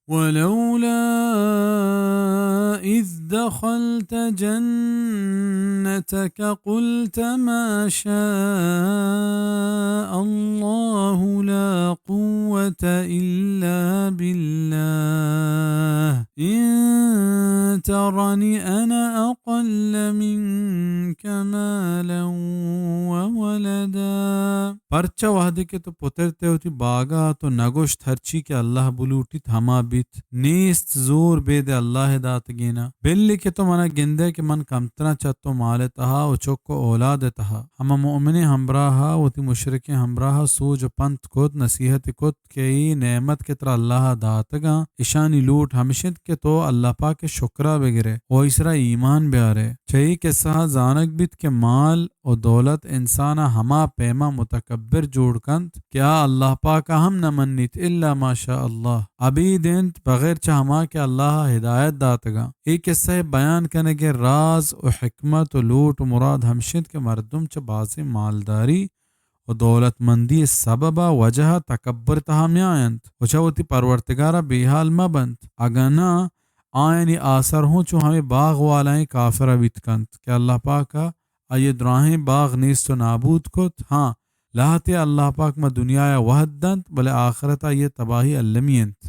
ولولا إذ دخلت جنتك قلت ما شاء الله لا قوة إلا بالله إن ترني أنا أقل منك مالا وولدا۔ پرچا وہدے کہ تو پترتے وتی باگا، تو نگوشت ہرچی کہ اللہ بلوٹیت ہما بیت، نیست زور بید اللہ داتگینا۔ بلے کہ تو منا گندے کہ من کمتراں چہ تو مال تہا و چک و اولاد تہا۔ ہما مؤمنیں ہمراہا وتی مشرکیں ہمراہا سوج و پنت کت، نصیحت کت کہ اے نعمت کہ ترا اللہ داتگاں، اشانی لوٹ ہمش انت کہ تو اللہ پاک شکرا بگرے و ایسرا ایمان بیارے۔ چہ اے قصہ زانگ بیت کہ مال و دولت انسانا ہما پیما متکبر جوڑ کنت کہ آ اللہ پاکا ہم نہ منیت الا ما شاء اللہ۔ ابید انت بغیر چہ ہما کہ اللہ ہدایت داتگاں۔ اے قصہ بیان کنگے راز و حکمت و لوٹ و مراد ہمش انت کہ مردم چہ بازیں مالداری و دولتمندی سببا وجہ تکبر تہا میاینت و چہ وتی پرورتگارا بے حال مبنت، اگاں نہ آیانی آسر ہوں چو ہمے باغ والائیں کافرا بیت کنت کہ اللہ پاکا آئی دراہیں باغ نیست و نابود کت۔ ہاں، لہتے اللہ پاک ما دنیایا وہد دنت، بلے آخرتا آئی تباہی المی انت۔